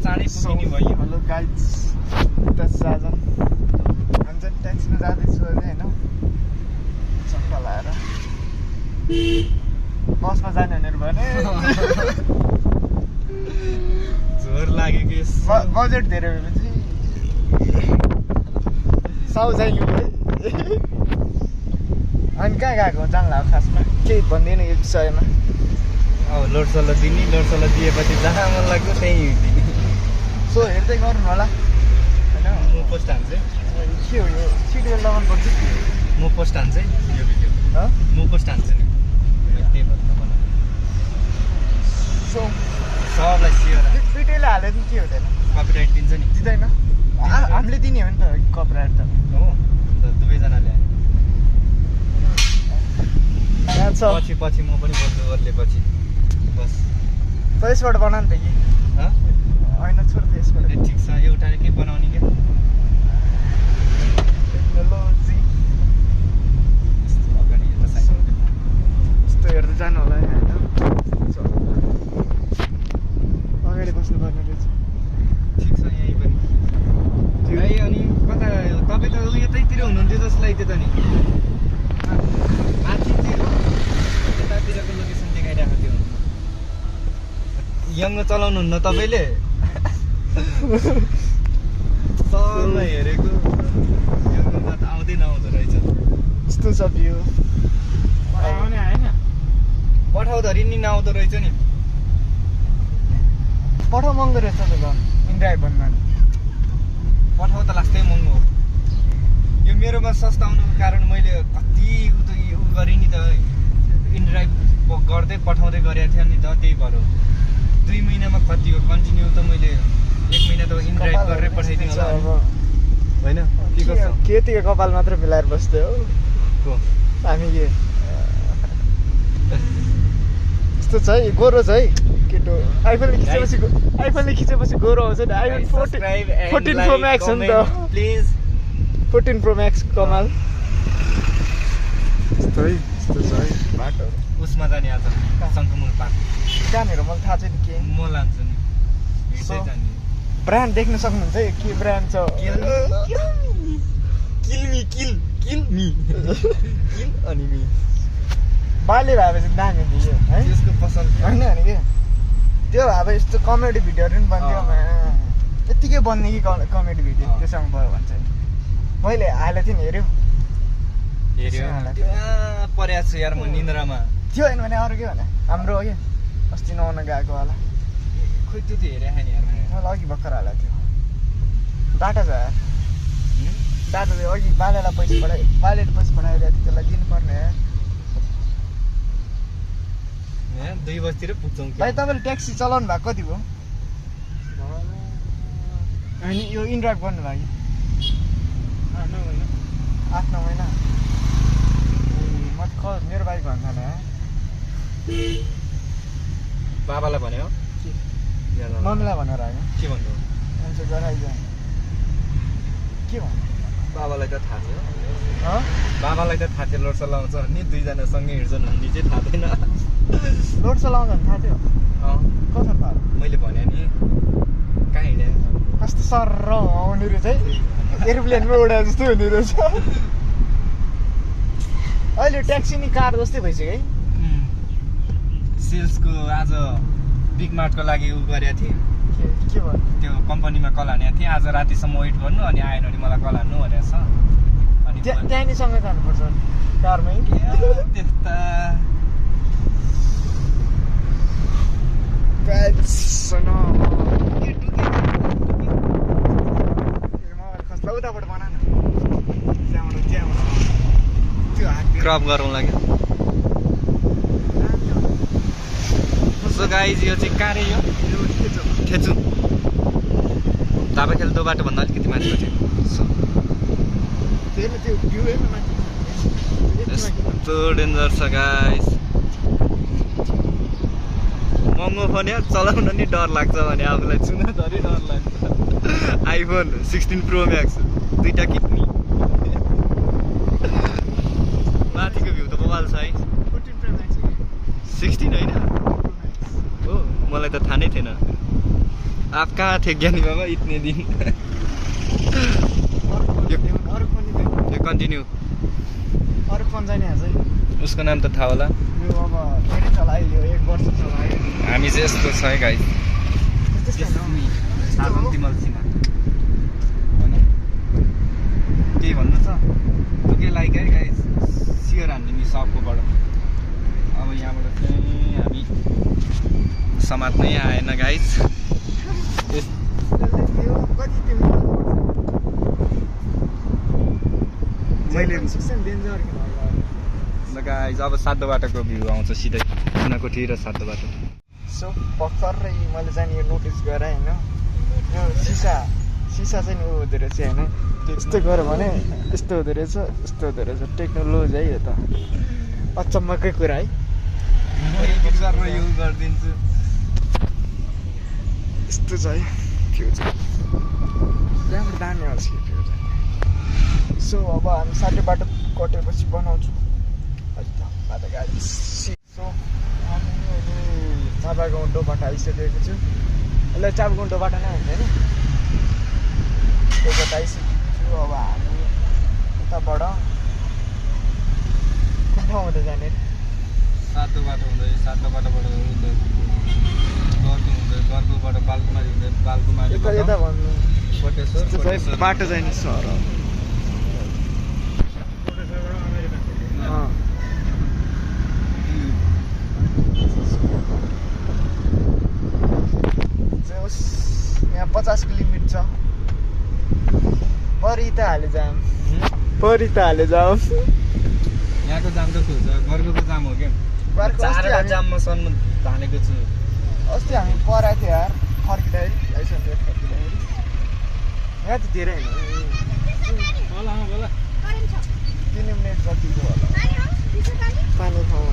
चाँडै पुग्ने भयो। हेलो गाइज, उता साजन हामी चाहिँ ट्याक्सीमा जाँदैछु अहिले होइन, चक्का लाएर बसमा जाने भनेर भने झोर लाग्यो कि बजेट धेरै भएपछि साउ जाइयो है। अनि कहाँ गएको जान्ला खासमा केही भन्दैन यो विषयमा। अब लोडसल्लो दिने, लोडसल्लो दिएपछि जहाँ मन लाग्छ त्यहीँ हिँड्ने। सो हेर्दै गर्नु होला होइन। म पोस्ट हान्छु के हो यो सिडिएल लगाउनु पर्छ म पोस्ट हान्छु यो भिडियो म पोस्ट हान्छु नि त्यही भन्नु मलाई सो सबलाई सेयर दुइटैले हाल्यो नि के हुँदैन, कपिराइट दिन्छ नि दिँदैन। हामीले दिने हो नि त कपिराइट त हो अन्त दुवैजनाले यहाँ छ। पछि पछि म पनि बोल्छु अरूले पछि बस त यसबाट बना नि त कि होइन छोड त यसबाट। ठिक छ एउटाले के बनाउने क्या टेक्नोलोजी अगाडि यता साइड यस्तो हेर्दै जानु होला होइन। अगाडि बस्नुपर्ने रहेछ। ठिक छ यहीँ पनि है। अनि कता तपाईँ त यतैतिर हुनुहुन्थ्यो जस्तो लाग्थ्यो त नि माथितिर यतातिरको लोकेसन देखाइरहेको थियो। यङ्ग चलाउनुहुन्न तपाईँले सबमा हेरेको यङ्गमा त आउँदै नआउँदो रहेछ। यस्तो छ भ्यू आउने आएन पठाउँदाखेरि नि नआउँदो रहेछ नि। पठाउ महँगो रहेछ त झन् इन्ड्राइभ भन्दा पठाउ त लास्टै महँगो हो। यो मेरोमा सस्ता आउनुको कारण मैले कति उ गरेँ नि त इन्ड्राइभ गर्दै पठाउँदै गरेको थिएँ नि त त्यही भएर 2 महिनामा कति हो कन्टिन्यू त मैले 1 महिना त इन्ड्राइभ गरेर पठाइदिएँ होला होइन के गर्छ केटीको कपाल मात्र मिलाएर बस्थ्यो हो को हामी के यस्तो छ है गोरो छ है केटो। आइफोनले खिचेपछि गोरो आउँछ नि। आइफोन 14 प्रो म्याक्स हो नि त, प्लिज 14 प्रो म्याक्स कमाल। यस्तो है यस्तो छ है बाटोहरू। उसमा जाने आज शङ्खमुल पार्क कहाँनिर मलाई थाहा छैन के। म लान्छु नि हिँड्दै जाने। ब्रान्ड देख्न सक्नुहुन्छ है के ब्रान्ड छ। किल अनि मी बाले भएपछि दामी दियो है त्यसको पसल होइन भने के त्यो अब यस्तो कमेडी भिडियोहरू पनि बन्थ्यो यत्तिकै बन्ने कि कमेडी भिडियो त्योसँग भयो भन्छ नि। मैले हालेको थिएँ नि हेऱ्यो परेको छु यार म निन्द्रामा। त्यो होइन भने अरू के भने हाम्रो हो क्या अस्ति नआउन गएको होला खोइ त्यो त हेरेको नि यार मैले अघि भर्खर हालेको थियो। डाटा छ यार डाटा चाहिँ अघि बालेले पैसा पठाइदिएको थियो त्यसलाई दिनुपर्ने यार। 2 बजीतिर पुग्छौँ भाइ तपाईँले ट्याक्सी चलाउनु भएको कति भयो? अनि यो इन्ड्राइभ गर्नुभयो कि 8-9 महिना। म त मेरो बाइक भन्दा न बाबालाई भन्यो मम्मीलाई भनेर होइन के भन्नु मान्छे गराइदियो के भन्नु बाबालाई त थाहा थियो लोड्छ लाउँछ नि 2 जना सँगै हिँड्छन् भन्ने चाहिँ थाहा थिएन। लोड चलाउँछ भने थाहा थियो कसरी थाहा मैले भने नि कहाँ हिँडे कस्तो सर आउने रहेछ है एरोप्लेनमै उडा जस्तो हुने रहेछ। अहिले ट्याक्सी नि कार जस्तै भइसक्यो है। सेल्सको आज बिग मार्टको लागि उ गरेको थिएँ के भयो त्यो कम्पनीमा कल हानेको थिएँ। आज रातिसम्म वेट गर्नु अनि आएन भने मलाई कल हान्नु भनेको छ। अनि त्यहाँनिर सँगै जानुपर्छ कारमै त्यस्ता उताबाट बना न क्रप गरौँ लाग्यो। सो गाइज यो चाहिँ कहाँ रे यो ठेचु तापा खेल्दो बाटोभन्दा अलिकति माथिको थियो। यस्तो डेन्जर छ गाइज। महँगो फोन यार चलाउन नि डर लाग्छ भने आफूलाई चुनाधरि डर लाग्छ। आइफोन 16 प्रो म्याक्स 2टा किन्ने माथिको भ्यू त बवाल छ है। 16 होइन हो मलाई त थाहा नै थिएन। आप कहाँ थे ज्ञानी बाबा इतने दिन अरू फोन यो कन्टिन्यू अरू फोन चाहिने आज उसको नाम त थाहा होला यो अब धेरै चलायो 1 वर्ष चलायो हामी चाहिँ यस्तो छ है गाइस त्यस्तै हो साबन तिमल सिन्हा केही भन्नु छ के लाइक है गाइस सियर हान्ने नि सबकोबाट अब यहाँबाट चाहिँ हामी समात्नै आएन गाइस कति तिम्रो मैले सिस्टम डेन्जर के भयो गाइस अब सातो बाटोको भ्यू आउँछ सिधै कुनाकोठी र सातो बाटो सो भर्खरै मैले चाहिँ यो नोटिस गरेँ होइन यो सिसा चाहिँ ऊ हुँदो रहेछ होइन यस्तो गऱ्यो भने यस्तो हुँदो रहेछ यस्तो हुँदो रहेछ टेक्नोलोजी है यो त अचम्मकै कुरा है यो गरिदिन्छु यस्तो छ है फ्युचर त्यहाँबाट दामी आउँछ कि फ्युचर सो अब हामी साटो बाटो कटेपछि बनाउँछु गाडी सो हामी अहिले चापागाउँ बाटो आइसकेको छु यसलाई चापागाउँ बाटो नै हुन्छ होइन त्यो बाटो आइसकेको छु अब हामी उताबाट कुन ठाउँ हुँदै जाने सातो बाटो हुँदै सातो बाटोबाट गर्गोबाट बालकुमारी हुँदै बालकुमारी यता भन्नु कोटेश्वर बाटो जाने सहर यहाँ 50 किलोमिटर छ परि त हाले जाम यहाँको जाम त खोज्छ गर्गोको जाम हो क्या चारवटा जाममा सम्म धानेको छु अस्ति हामी पराएको थियो यार फर्किँदाखेरि लाइसेन्स फर्किँदाखेरि यहाँ त धेरै होइन 3 मिनट जतिको होला पानी खाऊ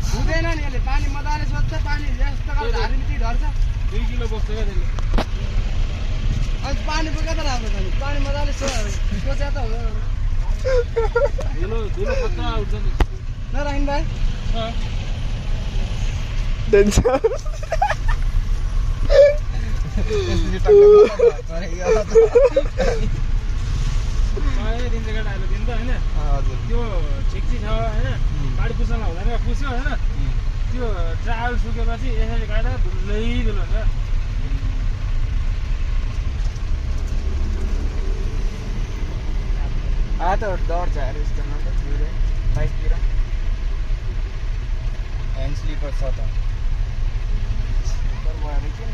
हुँदैन नि यसले पानी मजाले सोध्छ पानी यस्तो गरेर झारिमिटी ढल्छ 2 किलो बस्छ क्या त्यसले अनि पानी बोका त राम्रो छ नि पानी मजाले सोच्या त हो धुलो खतरा उठ्छ नि ल राहिन भाइ त्यो ठिक्ची छ होइन गाडी पुस्न हुँदैन पुस्यो होइन त्यो ट्राभल सुकेपछि यसरी गाडी धुलै धुलो हुन्छ हातहरू डढ्छ अरे यस्तोमा त छिरे बाइकतिर ह्यान्ड स्लिपर छ त भएर किन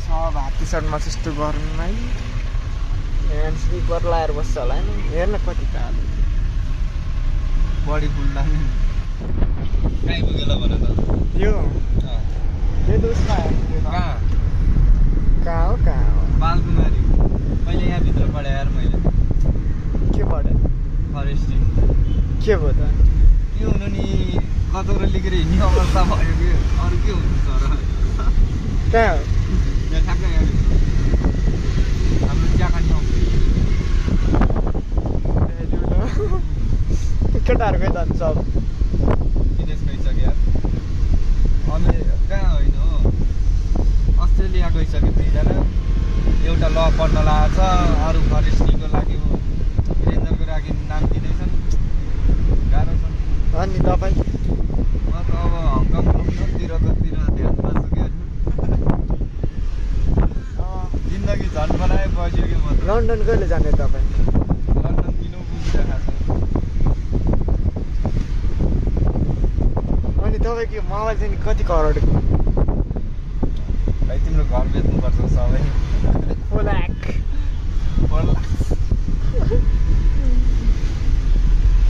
सब हात टी सर्टमा त्यस्तो गर्नुमै ह्यान्ड स्लिपर लाएर बस्छ होला नि हेर्न कति कालो बडी फुल लाग्ने कहीँ पुगेला भन त यो त उसमा कहाँ हो बालकुमारी मैले यहाँभित्र पढाएँ यार मैले के पढे फरेस्ट्री के भयो त के हुनु नि कतरो लिएर हिँड्ने अवस्था भयो कि अरू के हुनु सर कहाँ हो यहाँ ठ्याक्कै यहाँ हाम्रो चिया खाने ठाउँ केटाहरूकै त सब विदेश गइसक्यो यार अनि कहाँ होइन हो अस्ट्रेलिया गइसक्यो 2जना एउटा ल पढ्न लागेको छ अरू फरेस्ट्रीको लागि रेन्जरको लागि नाम दिँदैछन् गाह्रो छ अनि तपाईँ म त अब हङकङतिर ध्यान पार्छु क्या जिन्दगी झन् बनाए बस्यो कि म त लन्डन कहिले जाने तपाईँ लन्डन किन पुगिरहेको छ अनि तपाईँको मोबाइल चाहिँ कति करोडको भाइ तिम्रो घर बेच्नुपर्छ सबै 4 लाख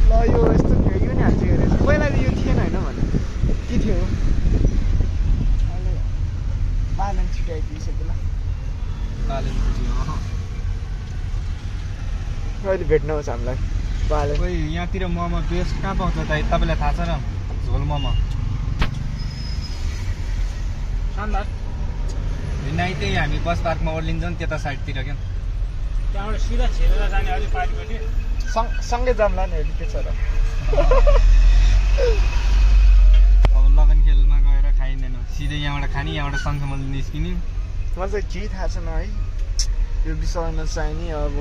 ल यो यस्तो यो नि हाल्छ हेरेछ पहिला त यो थिएन होइन भने के थियो अहिले बालन छुट्याइदिइसक्यो ल कहिले भेट्नुहोस् हामीलाई बालन खोइ यहाँतिर मोमो बेस्ट कहाँ पाउँछ त तपाईँलाई थाहा छ र झोल मोमो शानदार होइन नाइट चाहिँ हामी बस पार्कमा ओर्लिन्छौँ त्यता साइडतिर क्या त्यहाँबाट सिधा छिरेर जाने अलिक पारिपट्टि सँगै जाउँला नि अहिले के छ र अब लगन खेलमा गएर खाइँदैन सिधै यहाँबाट खाने यहाँबाट सँगसँगै निस्किने मलाई चाहिँ केही थाहा छैन है यो विषयमा चाहिँ नि अब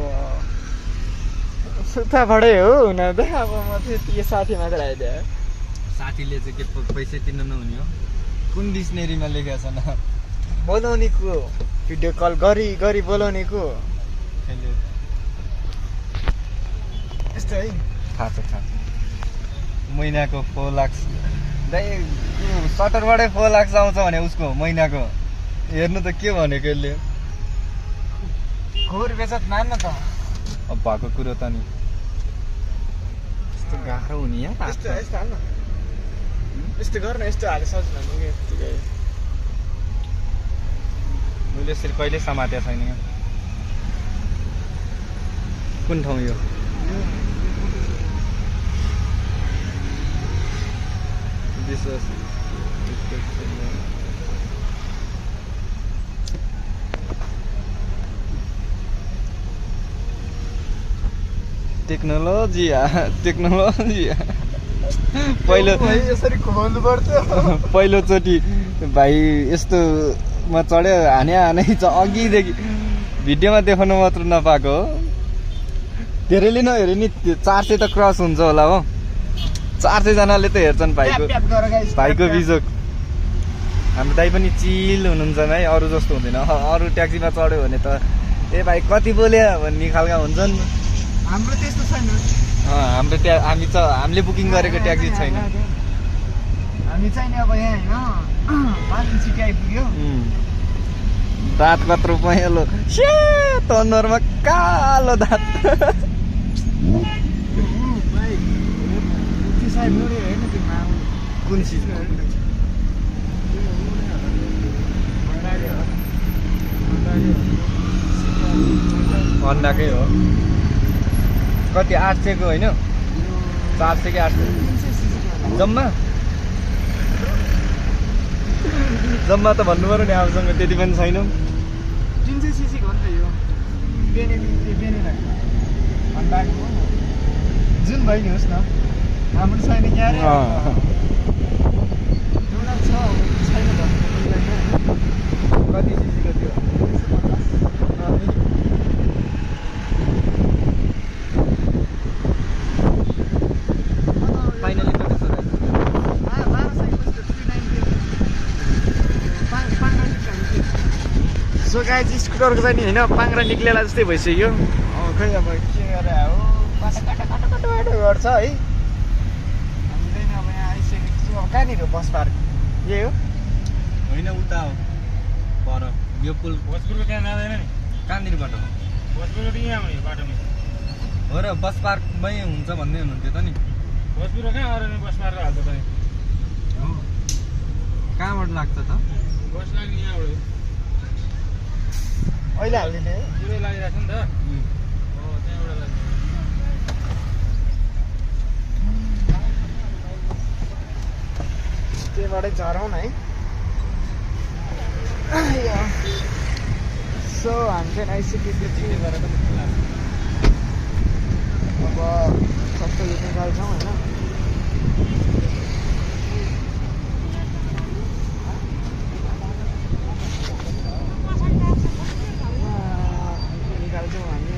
सुत्ताबाटै हो हुन त अब म चाहिँ साथी मात्र आइदिएँ साथीले चाहिँ के पैसा तिर्नु नहुने हो कुन डिक्सनेरीमा लेखेको छ न बोलाउनेको भिडियो कल गरी गरी बोलाउनेको यस्तो है थाहा छ महिनाको 4 लाख दाइ सटरबाटै 4 लाख आउँछ भने उसको महिनाको हेर्नु त के भनेको यसले घोर बेचत मान्न त अब भएको कुरो त नि यस्तो गाह्रो हुने यहाँ यस्तो यस्तो हाल्न यस्तो गर न यस्तो हाले सजिलो हुने यत्तिकै मैले यसरी कहिले समातेको छैन यहाँ कुन ठाउँ यो टेक्नोलोजी पहिलो यसरी खोल्नु पर्छ पहिलोचोटि भाइ यस्तोमा चढ्यो हानै छ अघिदेखि भिडियोमा देखाउनु मात्र नपाएको हो धेरैले नहेरे नि 400 त क्रस हुन्छ होला हो 400 जनाले त हेर्छन् भाइको बिजोक हाम्रो दाइ पनि चिल हुनुहुन्छ है अरू जस्तो हुँदैन अरू ट्याक्सीमा चढ्यो भने त ए भाइ कति बोल्यो भन्ने खालका हुन्छन् हाम्रो त्यस्तो छैन हाम्रो हामीले बुकिङ गरेको ट्याक्सी छैन हामी चाहिँ नि अब यहाँ होइन 5 सिटी आइपुग्यो दाँत कत्रो पहेँलो सेतो अनुहारमा कालो दाँत कुन चिज अन्डाकै हो कति 800 को होइन 400 कि 800 जम्मा त भन्नु पर्यो नि आफूसँग त्यति पनि छैन 300 सीसी हो नि त यो जुन भयो नि होस् न हाम्रो छैन क्यारे छैन कति सिसीको थियो फाइनली कति छ सो गाइज स्कुटरको चाहिँ नि होइन पाङ्रा निक्लेला जस्तै भइसक्यो खै अब के गरेर हो बाटो गर्छ है हामी चाहिँ अब यहाँ आइसकेको छु अब कहाँनिर बस पार्क यही हो होइन उता हो पर यो पुल भोजपुरको त्यहाँ जाँदैन नि कहाँनिरबाट हो भोजपुरको यहाँ हो यो बाटोमा हो र बस पार्कमै हुन्छ भन्दै हुनुहुन्थ्यो त नि भोजपुरको कहाँ अरू बस पारेर हाल्छ त हो कहाँबाट लाग्छ त बस लाग्ने यहाँबाट अहिले हालिदिने पुरै लागिरहेको छ नि त हो त्यहाँबाट लाग्ने त्यहीँबाटै झरौँ न है सो हामी चाहिँ आइसकेको छु अब सबै यो निकाल्छौँ होइन निकाल्छौँ हामी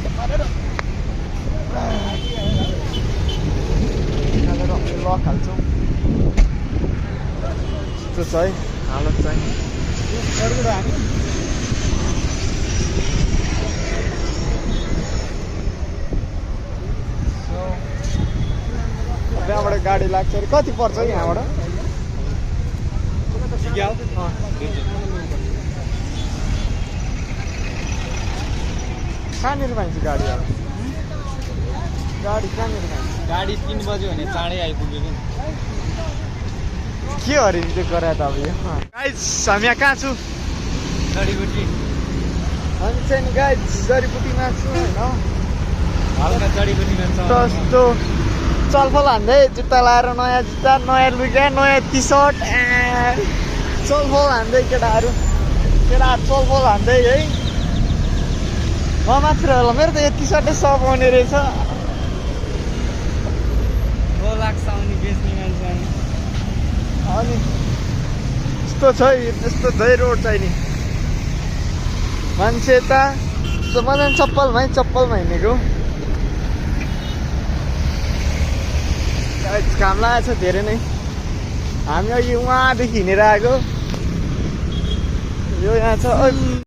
निकालेर लक हाल्छौँ यस्तो छ है हालत चाहिँ त्यहाँबाट गाडी लाग्छ अरे कति पर्छ यहाँबाट कहाँनिर पाइन्छ गाडी अब गाडी कहाँनिर पाइन्छ गाडी 3 बज्यो भने चाँडै आइपुग्यो कि के अरे चाहिँ गरायो त अब यो गाइज हामी यहाँ कहाँ छु जडीबुटी हामी चाहिँ नि गाइज जडीबुटीमा छु होइन हल्का जडीबुटीमा छ जस्तो चलफल हान्दै जुत्ता लाएर नयाँ जुत्ता नयाँ लुगा नयाँ टी सर्ट चोलफोल हान्दै केटाहरू चोलफोल हान्दै है म मात्र होला मेरो त यति सट्टै सप आउने रहेछ 2 लाख साउनी बेच्ने मान्छे अनि यस्तो छ त्यस्तो झै रोड चाहिँ नि मान्छे त मजाले चप्पलमा हिँडेको घाम लागेको छ धेरै नै हामी अघि उहाँदेखि हिँडेर आएको यो यहाँ छ